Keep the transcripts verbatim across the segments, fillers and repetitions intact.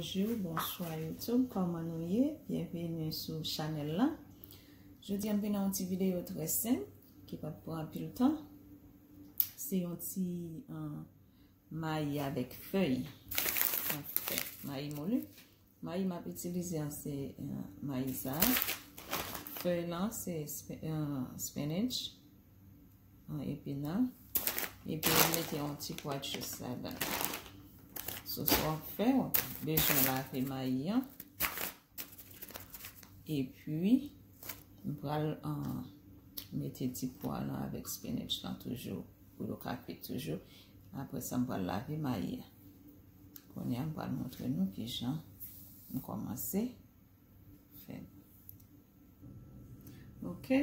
Bonjou, bonswa YouTube, kòman nou ye? Byenveni sou chanèl la. Jodi a m vin ak yon ti videyo trè senp ki p ap pran anpil tan. Se yon ti, uh, mayi avèk fèy. Mayi moli. Mayi m ap itilize a se, uh, mayi sa a. Fèy lan se sp-, uh, spinach. An epinal. Epi m mete yon ti pwa chis ladan. So, sa w ap fè, w ap bezwen lave mayi an. Epi, m pral, an, mete ti pwa lan avèk spinach lan toujou pou yo ka kwit toujou. Apre sa, m pral lave mayi an. Kounye a, m pral montre nou kijan m kòmanse fè. Ok.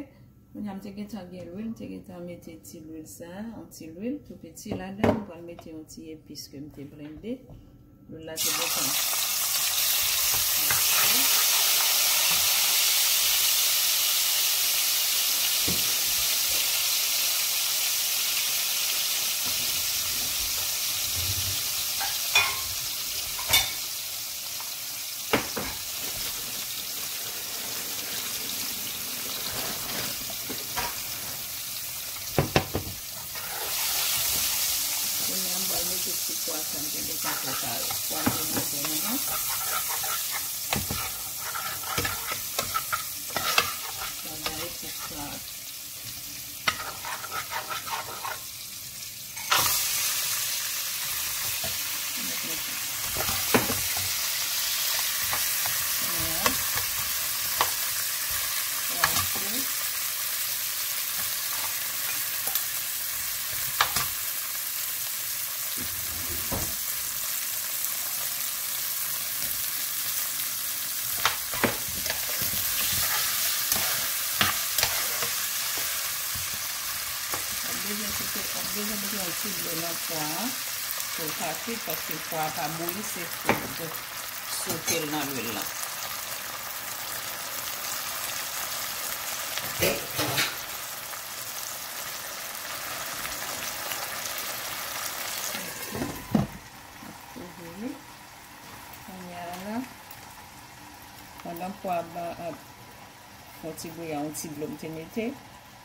Kounye a m te gentan gen lwil, m te gentan mete ti lwil sa, yon ti lwil tou piti ladan. M pral mete yon ti epis ke m te blende. Lwil la te gentan. Kounye a, m pral mete ti pwa sa m te gentan prepare. Pwa m te mete nan nan. Pral bay ti sa. W ap bezwen kite, w ap bezwen mete yon ti dlo nan pwa a pou l ka kwit, paske pwa a pa bouyi, se pou w jis sote l nan lwil lan. Kouvri li. Kounye a la, pandan pwa a ap fè yon ti bouyi a, yon ti dlo m te mete,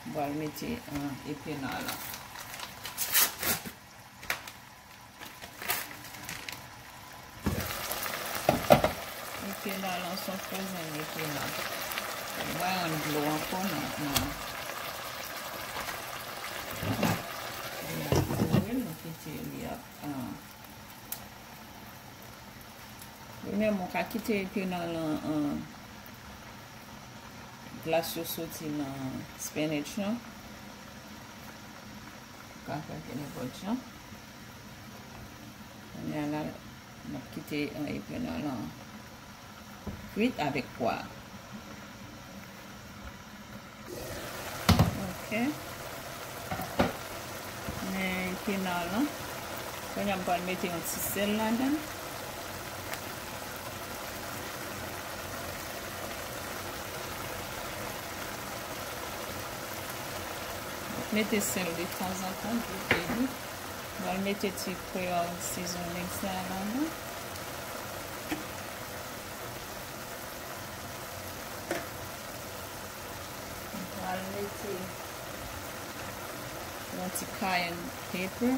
m pral mete, ah, epina lan. Epina lan se yon frozen epina. M pa jwenn dlo ankò nan, nan. Kounye a nou kouvri l, nou kite li ap, ah, Premyèman, w ka kite epina lan, an, glas yo soti nan spinach lan. Ou ka fè nenpòt jan. Kounye a la, n ap kite, an, epina lan kwit avèk pwa. Ok. Men epina lan. Kounye a m pral mete yon ti sèl ladan. Mete sèl de tanzantan pou ede. M pral mete ti Creole seasoning sa ladan. M pral mete yon ti cayenne pepper.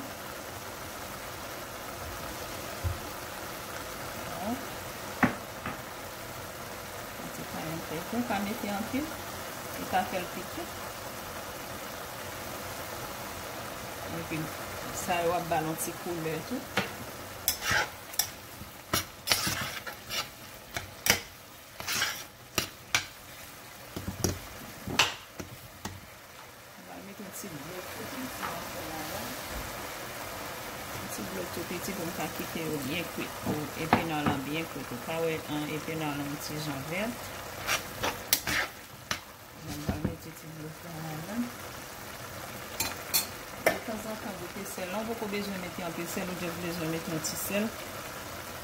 Yon ti cayenne pepper, pa mete anpil, li ka fè l pike. Epi, sa yo ap ba l yon ti koulè tou. M pral mete yon ti dlo tou piti ankò ladan. Yon ti dlo tou piti pou m ka kite yo byen kwit, pou epina lan byen kwit. Ou ka wè, an, epina lan yon ti jan vèt. M pral mete ti dlo sa ladan. De tanzantan, goute sèl la. Ou poko bezwen mete anpil sèl, ou jis bezwen mete yon ti sèl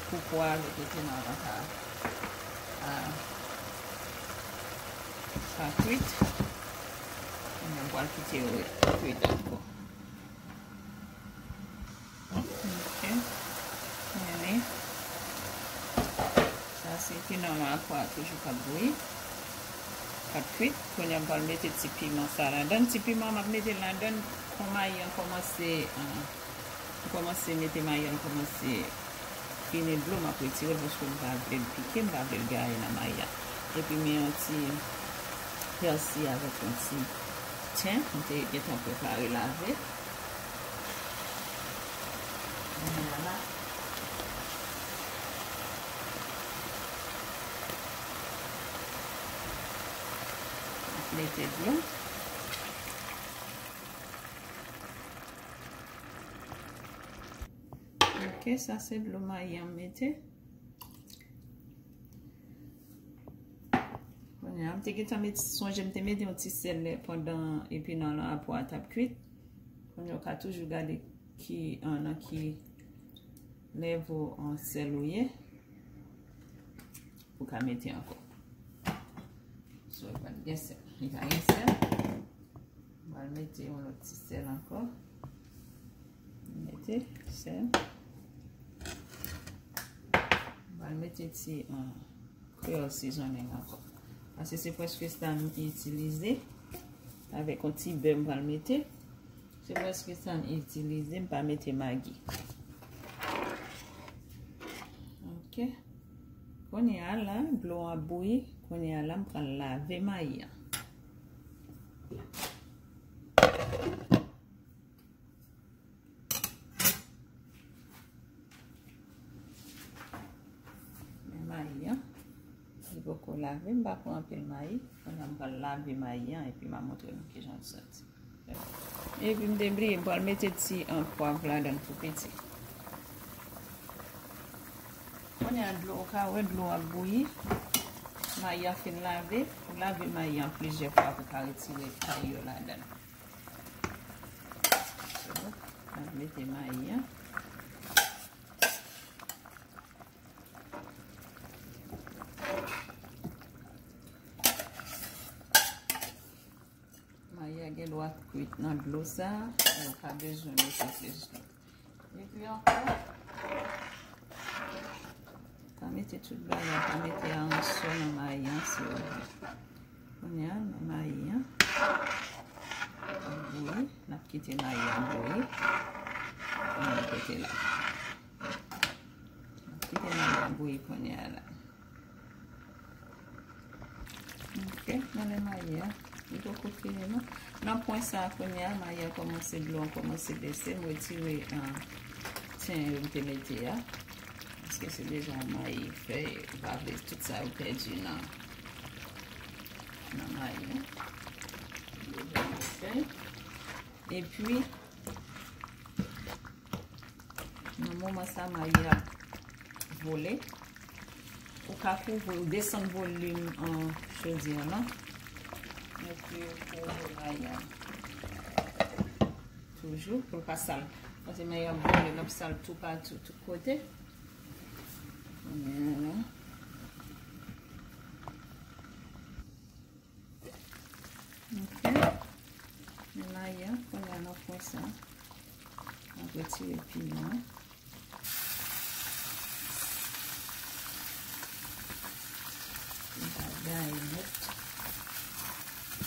pou pwa avèk epina lan ka, a, ka kwit. Kounye a m pral kite yo kwit ankò. Ok. Kounye a, Se pinon lan a pwa toujou k ap bouyi, k ap kwit. Kounye a m pral mete ti piman sa ladan. Ti piman m ap mete l ladan kon mayi an kòmanse, m kòmanse mete mayi an, l kòmanse fini dlo, m ap retire l paske m pa vle l pike, m pa vle l gaye nan mayi a. Epi m gen yon ti pèsi avèk yon ti ten, m te gentan prepare lave. Kounye a la, m ap mete dlo. Ok, sa se dlo mayi an m mete. Kounye a, m te gentan met, sonje m te mete yon ti sèl pandan epinan lan a pwa a t ap kwit. Kounye a, ou ka toujou gade ki, an, nan ki level, an, sèl ou ye. Ou ka mete ankò. So, li pa t gen sèl. Li pa gen sèl. M pral mete yon lòt ti sèl ankò. Mete sèl. M pral mete ti, um, Creole seasoning ankò. Paske se prèske sa m itilize. Avèk yon ti bè m pral mete. Se prèske sa m itilize, m pa mete Maggi. Ok. Kounye a la, dlo an ap bouyi. Kounye a la, m pral lave mayi an. Men mayi an, li poko lave, m pa pran anpil mayi. Kounye a m pral lave mayi an, epi m a montre nou kijan l soti. Epi m te bliye, m pral mete ti, an, pwav ladan l tou piti. Kounye a dlo, ou ka wè dlo ap bouyi. Mayi an fin lave. Ou lave mayi an plizyè fwa pou ka retire kay yo ladan l. So, m ap mete mayi an. Mayi a gen dwa kwit nan dlo sa, men ou pa bezwen mete plis dlo. Epi ankò, pa mete tout bagay, pa mete aransò nan mayi an si w vle. Kounye a, men mayi an ap bouyi, n ap kite mayi an bouyi. Kounye a kote la. N ap kite mayi an bouyi kounye a la. Ok, men lè mayi a, li poko fini non. Nan pwen sa a kounye a, mayi a kòmanse, dlo an kòmanse bese, m retire, ah, ten yo m te mete a. Paske se deja mayi fèy, ou pa vle tout sa yo pèdi nan, nan mayi a. Deja mayi fèy. Epi, nan moman sa, mayi ap vole. Ou ka kouvri, ou desann volim, an, chodyè an lan. Epi ou kouvri mayi an. Toujou, pou l pa sal. Paske mayi ap vole, l ap sal toupatou, tout kote. Kounye a la. Ok. Men mayi an, kounye a nan pwen sa, m ap retire piman an. Li pa gaye nèt.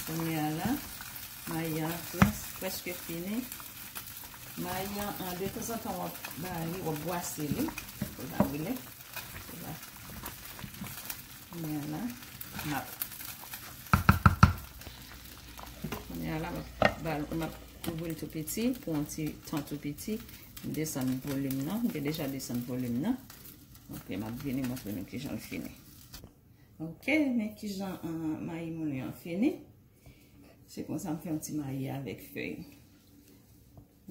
Kounye a la, mayi an près-, prèske fini. Mayi an, an, detanzantan w ap ba li, w ap bwase li. Pou l pa brile. Kounye a la, m ap, kounye a la, m ap ba l, m ap kouvri l tou piti pou yon ti tan tou piti. M desann volim nan, m te deja desann volim nan. Ok, m ap vini montre nou kijan l fini. Ok, men kijan, ah, mayi moulen an fini. Se konsa m fè yon ti mayi avèk fèy.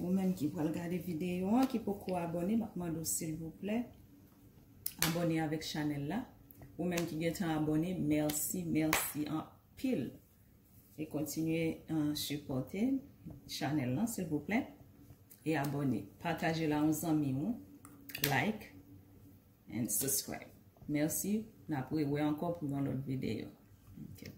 Ou menm ki pral gade videyo an, ki poko abòne, m ap mande w silvouplè, abòne avèk chanèl la. Ou menm ki gentan abòne, mèsi, mèsi anpil. E kontinye, eh, sipòte chanèl lan, silvouplè. E abòne. Pataje l a yon zanmi w. Like and subscribe. Mèsi. N ap rewè ankò pou yon lòt videyo. Ok,